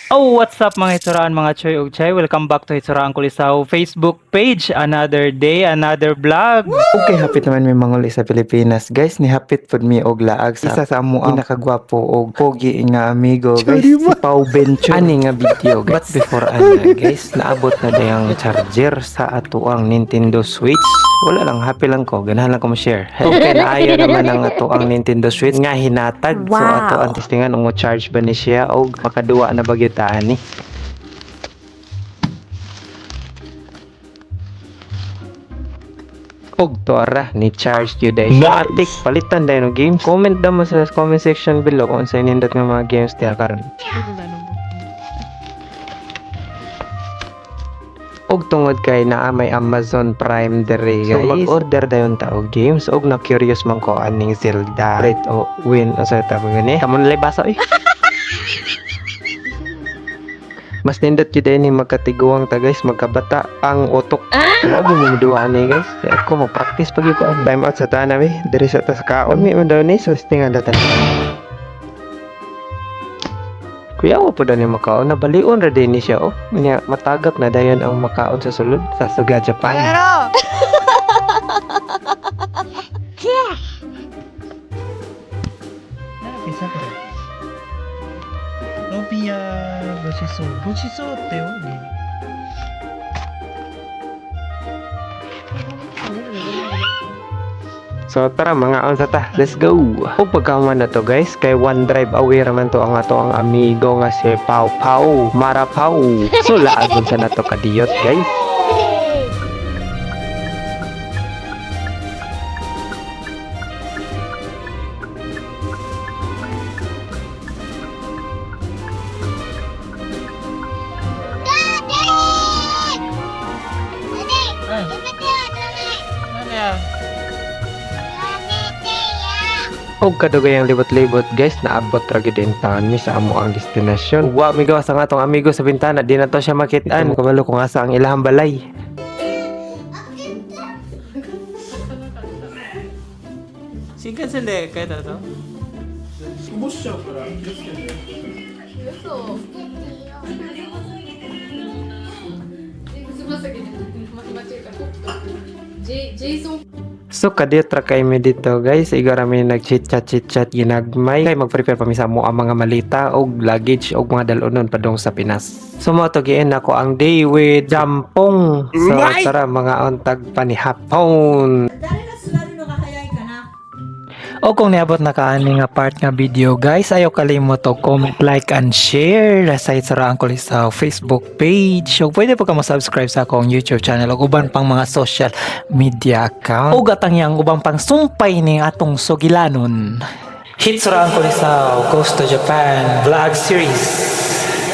Oh, what's up, mga hitsuraan, mga choy ug chay? Welcome back to Hitsuraan Kulisaw Facebook page. Another day, another vlog. Okay, hapit naman may manguli sa Pilipinas. Guys, ni hapit pud mi og laag sa isa sa amo ang pinakagwapo og pogi nga amigo, guys, si Pau Bencho. Ani nga video, guys. But before ana, guys, naabot na dayang charger sa ato ang Nintendo Switch. Wala lang, happy lang ko. Ganahan lang ko mo-share. Okay, naayo naman ang ato ang Nintendo Switch nga hinatag. So ato ang testingan kung mo charge ba ni siya og makaduwa na ba gyud ta ani. Og tuara ni charge gyud dahil siya. Atik palitan dayon og games. Comment daw mo sa comment section below kung unsay nindot nga mga games diha karon. Og tungod kay naa may Amazon Prime dere, guys. So mag-order dayon ta og games og na curious man ko aning Zelda. Breath o win unsa tawag gani? Kamo nalay basa oy. Mas nindot gyud ni magkatiguang ta, guys, magkabata ang utok. Wala mo mo ani, guys. Kaya ako mo practice pag ko. Time out sa tana mi, diri sa tas kaon mi man daw ni so tinga datan. Kuya wa po daw ni makaon, nabalion ra din ni siya oh. Nya matagak na dayon ang makaon sa sulod sa Suga, Japan. ロピアごちそうごちそうってよ。 So tara mga unsa ta, let's go. Ug pagkaman na to, guys, kay one drive away raman to ang ato ang amigo nga si Pau Pau Mara Pau. So laagon sa nato kadiyot, guys. Og kadugayang libot-libot, guys, naabot ra gyud in town mi sa amo ang destinasyon. Wa mi gawas ang atong amigo sa bintana, di na to siya makit-an. Kabalo kung asa ang ilahang balay. 新幹線で帰ったと。 So kadiyot ra kay mi dito, guys. Igora mi nag-chit-chat chit-chat ginagmay. Kay mag-prepare pa mi sa amo ang mga malita og luggage og mga dalonon padung sa Pinas. So mo to giin ako ang day with Jampong. So tara mga untag panihapon. 誰が座るのが早いかな。 O kung niabot na kaani nga part nga video, guys, ayaw kalimot og comment, like and share sa Hitsuraan Kulisaw Facebook page. Ug pwede pa ka mo-subscribe sa akong YouTube channel ug uban pang mga social media account. Ug atang yang ubang pang sumpay ning atong sugilanon. Hitsuraan Kulisaw Goes to Japan Vlog Series.